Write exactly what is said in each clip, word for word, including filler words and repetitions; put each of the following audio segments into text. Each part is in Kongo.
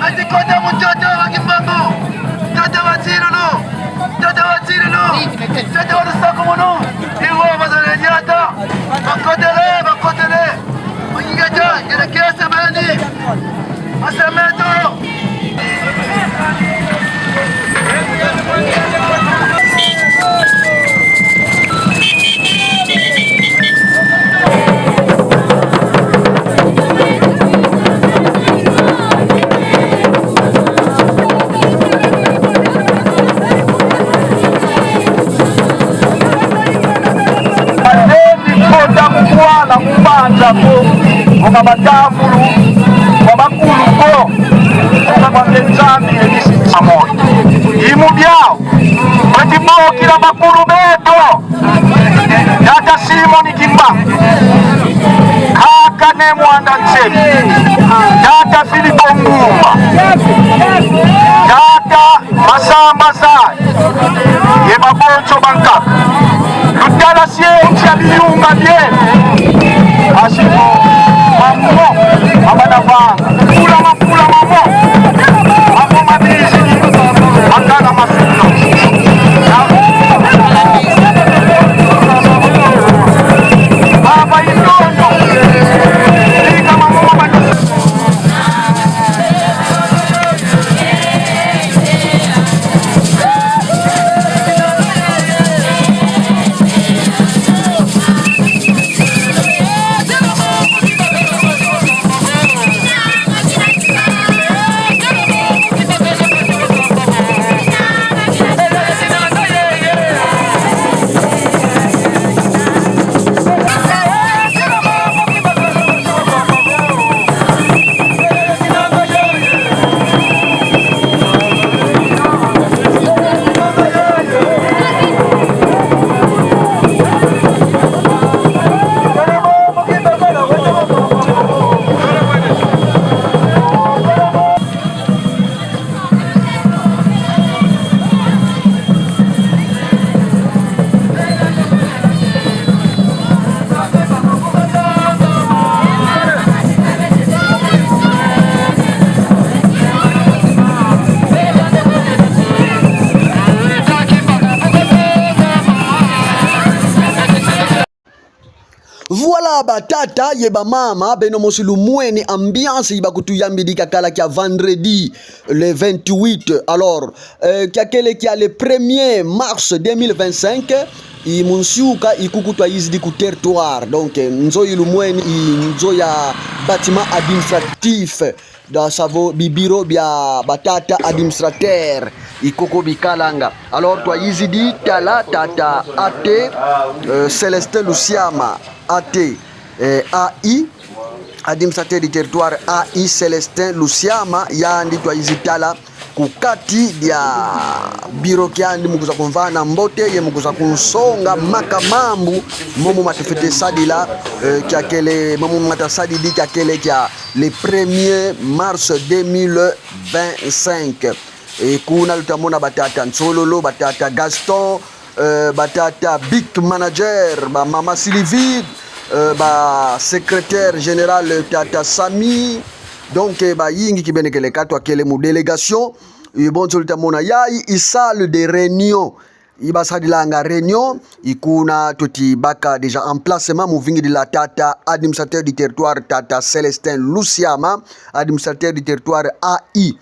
Ati kota mu ntoto wa Kimbangu, ntoto wa nsilulu, ntoto wa nsilulu, ntoto wa lusakumunu. Iwo bazolele diata, bakotele, bakotele. Mu ingeta, ingeta kiese beni. Masemeto. Balendi kota mu bwala mu mbanza ko, vo ka batambulu kwa bakulu ko, vo ka kwa nge Nzambi ye bisi amo. I mu diau, beti bokila bakulu beto. Tata Simon Kimbangu, kaka Ne Muanda Nsemi, tata Philippe Mbumba, tata Masamba Zai, ye babonso bankaka. Lutala siensi ya biyunga bie. Asi ko, mamo, mabana vanga. Pula mapula mamo. Mamo mabizi. Makala masuka. Baba Itondo. Ika mamo mabana. Voilà, batata ye bamama, beno mosi lumwene ambiance yi bakutuyambidi kiakala kia vendredi le vingt-huit. Alors, euh, kiakele kia le premier mars deux mille vingt-cinq, i mu nsiuka i kuku twayizidi ku territoire. Donc, euh, nzo yi lumwene i nzo ya bâtiment administratif. Donc ça veut dire bibiro bia batata administrateur, i kuku bikalanga. Alors, twayizidi tala tata A T, euh, Célestin Lusiama, A T, euh, A I, administrateur du territoire A I, Célestin Lusiama, yandi twayizidi tala ku kati dia biro kiandi mu kwiza kumvana mbote, ye mu kwiza kunsonga maka mambu momo matufwete sadila, euh, kiakele, momo matasadidi kiakele kia le premier mars deux mille vingt-cinq. E kuna luta mona batata Nsololo, batata Gaston, euh, batata Big Manager, ba mama Sylvie, euh, ba secrétaire général tata Samy. Donc, eh, bayingi kibeni kele ka twakele mu délégation. E bonso luta mona yayi i salle de réunion. I basadilanga réunion, i kuna tweti baka déjà emplacement mu vingidila tata administrateur du territoire, tata Célestin Lusiama, administrateur du territoire A I.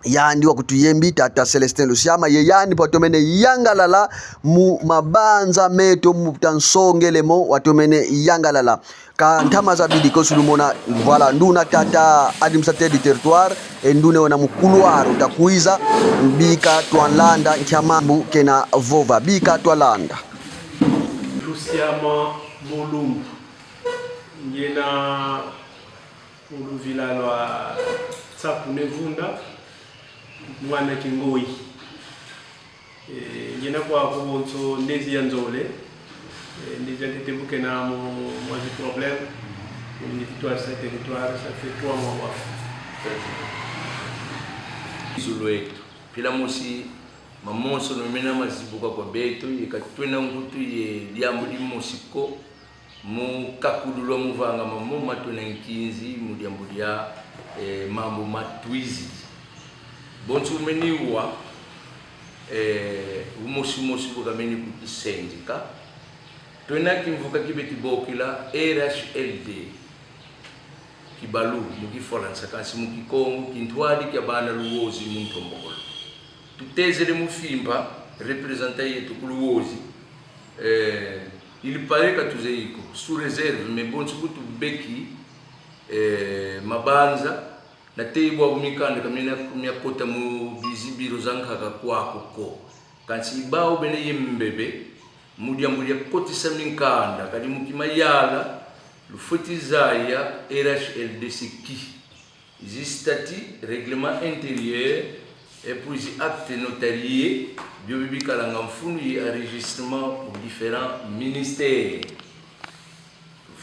Yandi wa kutuyembi, tata Célestin Lusiama, ye yandi mpe watomene yangalala mu mabanza meto, mu ta nsongele mo watomene yangalala. Ka ntama zabidi ko, si lumona, voilà, nduna tata administrateur du territoire, e nduna wena mu couloir uta kwiza, bika twalanda nkia mambu kena vova, bika twalanda. Lusiama Mulumbu, ngiena mu luvila lwa Tsapu ne Vunda, mwana Kingoyi. Eh, ngiena kwaku bonso ndezi ya nzole. Eh, ndezi ya ntete bu kena mu, mwa zi problème. Mu ngiti twa sa territoire, ça fait trois mois wa. Zulu eto. Mpila mosi, mamonsono mena mazibuka kwa beto, ye ka twena nkutu ye diambu dimosi ko mu kakululwa mu vangama mo ma twena nkinzi mu diambu dia, eh, mambu ma twizidi. Bonso meni wa, eh, umosi umosi bu kameni kutisendika. Twena kimvuka ki beti bokila R H L D, Kibalu mu Kifalansa, kansi mu Kikongo, Kintwadi kia bana Luozi mu Ntombokolo. Tutezele mu fimpa représentant yeto ku Luozi. Eh, il paraît ka tuzeyi ko, sous réserve, mais bonso bu tubeki, eh, mabanza, nate bwabu mikanda ka miena mia kota mu bizi biro za nkaka kwaku ko. Kansi bau bena ye mbebe mu diambu dia kotisa minkanda, kadi mu kimayala, lufweti zaya R H L D c'est qui. Zi statuts, règlement intérieur, et puis zi actes notariés, bio bi bikalanga mfunu ye enregistrement mu différents ministères.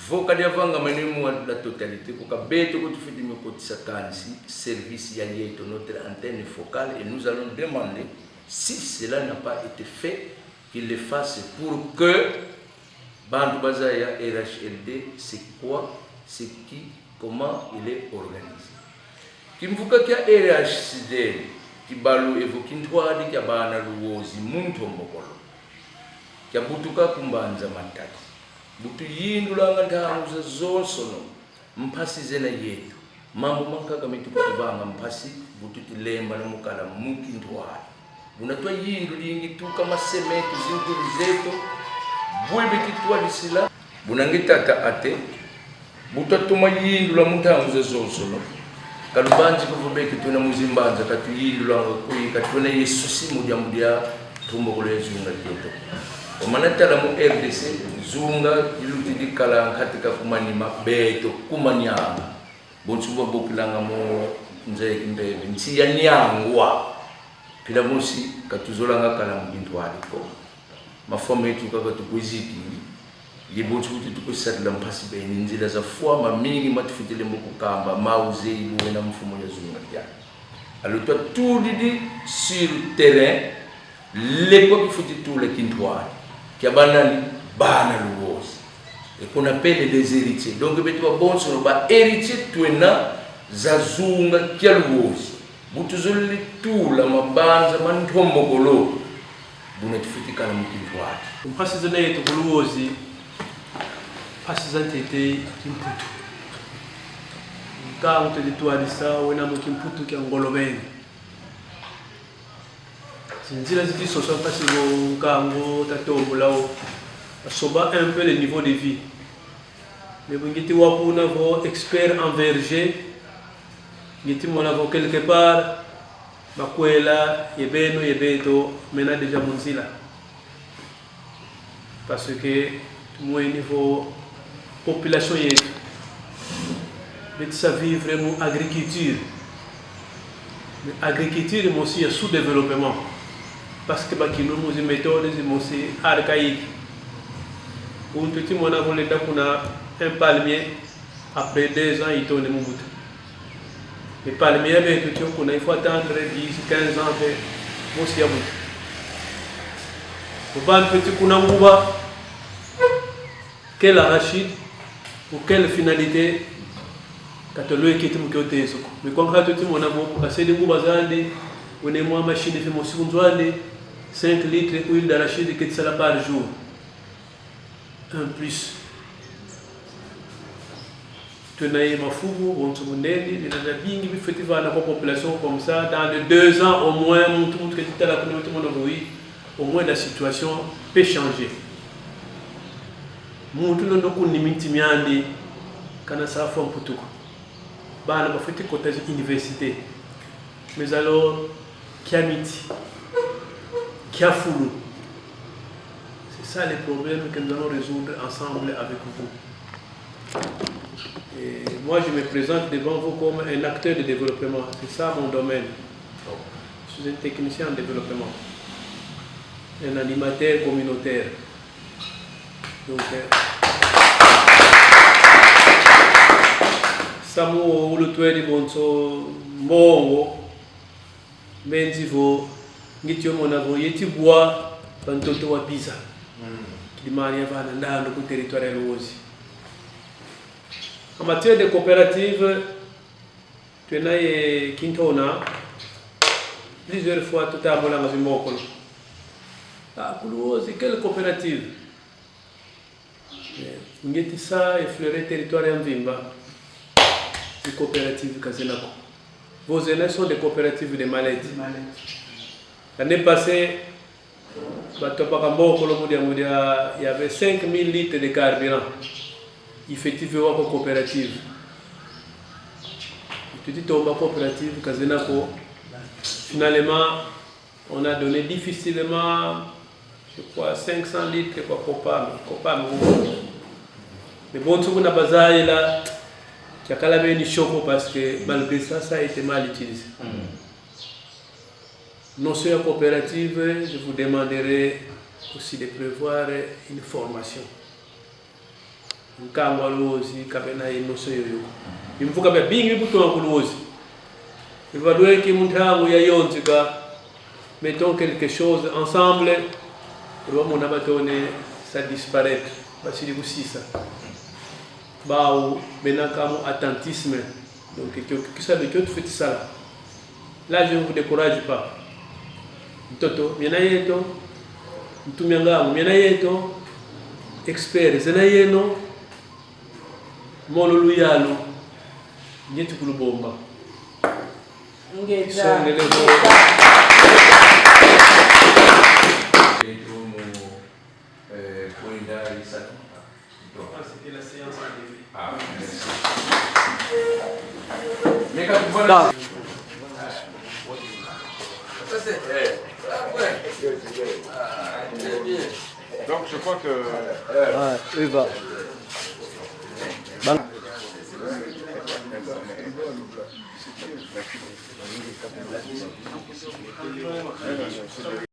Vo ka diavangamene mu la totalité ko, ka beto ko tufweti mia kotisa, kansi service ya yeto, notre antenne focale, et nous allons demander, si cela n'a pas été fait, qu'il le fasse pour que bantu bazaya R H L D c'est quoi, c'est qui, comment il est organisé. Kimvuka kia R H C D, Kibalu evo Kintwadi kia bana Luozi mu Ntombokolo, kiabutuka ku mbanza Matadi. Bu tuyindulanga ntangu zazonsono mpasi zena yeto, mambu mankaka meti kutuvanga mpasi, bu tuti lembana mu kala mu kintwadi. Buna twayindudingi tuka mase meto, zinkulu zeto, bwe beti twadisila. Buna nge tata ate, bu twatoma yindula mu ntangu zazonsono, ka lubanzi ko vo beti twena mu zimbanza, ka tuyindulanga ko, ye ka twena ye souci mu diambu dia ntombokolo ya zunga kieto. Wamana tala mu R D C, zunga ilutidi kala nkatu ka ku manima, beto ku manyanga. Bonso babokilanga mu nza ya Kimpeve nsi ya nyangwa. Mpila mosi ka tuzolanga kala mu kintwadi ko. Mafwa meto kaka tukwiziki. Ye bonso bu tuti kwisadila mpasi beni, nzila zafwa, mamingi ma tufwetele mbo kukamba, ma uzeyi bu wena mfumu ya zunga kiaki. Alors twatudidi sur terrain, lekwa kifweti tula kintwadi kia banani? Bana Luozi. Et qu'on appelle les héritiers. Donc beto babonsono ba héritiers twena za zunga kia Luozi. Bu tuzolele tula mabanza ma ntombokolo, buna tufweti kala mu kintwadi. Mpasi zena yeto ku Luozi, mpasi za ntete kimputu. Nkangu tedi twadisa wena mu kimputu kia ngolo beni. Zinzila ziti sosa mpasi vo nkangu tatombula wo, basoba un peu le niveau de vie. Mais bu ngiti wa kuna vo expert en verger, ngiti mona vo quelque part, makwela ye beno ye beto mena déjà mu nzila. Parce que tumweni vo population yeto beti sa vivre mu agriculture. Mais agriculture mosi ya sous-développement. Parce que bakinu mu zi méthodes zimosi archaïques. Untu ti mona vo lenda kuna un palmier, après deux ans, itonde mu mbuta. Mais palmier ya beto ti kuna, il faut attendre dix, quinze ans ve mosi ya buta. Vo bantu beti kuna nguba, quel arachide, pour quelle finalité, ka tulweki ti mu kio tezo ko. Mais kwa nkatu ti mona vo, kasedi nguba zandi, wena mwa machine ve mosi ku nzo andi, cinq litres huile d'arachide keti sala par jour. Un plus. Tuna ye mafumu, bonso munene, ni na bingi bifweti vana kwa population comme ça, dans les deux ans au moins, muntu, muntu keti tala kuna, muntu mona vo oui, au moins la situation peut changer. Muntu lenda kuna ni minti miandi, kana sa fwa mputu ko. Bana bafweti kota université. Mais alors, kia miti, kia fulu. C'est ça les problèmes que nous allons résoudre ensemble avec vous. Et moi, je me présente devant vous comme un acteur de développement. C'est ça mon domaine. Je suis un technicien en développement, un animateur communautaire. Donc, euh, samu wo ulutwedi bonso mbongo, mbenzi vo, ngiti yo mona vo yeti bwa va ntoto wa biza. Mm. Kidimani ya vana ndandu ku territoire ya Luozi. En matière de coopérative, tuna ye kintona, plusieurs fois tutambulanga zimbokolo. Ah, ku Luozi, quelle coopérative? Eh, ngeti sa effleurer territoire ya mvimba. Zi coopératives ka zena ko. Vo zena sont des coopératives de mallettes. L'année passée, batu babaka mbokolo mu dia, mu dia, il y avait cinq mille litres de carburant. Effectivement, wa ko coopérative. Tuti tomba coopérative ka zena ko. Finalement, on a donné difficilement, je crois, cinq cents litres kwa Copam. Copam, mais bonso kuna bazayila, kiakala beni choc parce que malgré ça, ça a été mal utilisé. Mm. Notion ya coopérative, je vous demanderai aussi de prévoir une formation. Nkangu wa Luozi ka bena ye notion yoyo. Bimvuka bia bingi bibutwa ku Luozi. Bivalweki mu ntangu ya yonzika, mettons quelque chose ensemble, lwa mona batone ça disparaître, basidi kusisa. Bawu bena ka mu attentisme. Donc, kio, kisalu kio tufweti sala. Là, je ne vous décourage pas. Ntoto, miena yeto, ntu mia ngangu, miena yeto, expert, zena yeno, mono luyalu, ngeti kulubomba. Ngeta. Songele vo. Yeto mu, eh, kwenda isatu. Ah, c'était la séance en début. Ah, merci. Mais quand tu vois la... Ça, c'est... Ah, ouais. Ah, très bien. Donc, je crois que... Ouais, Eva. Bon.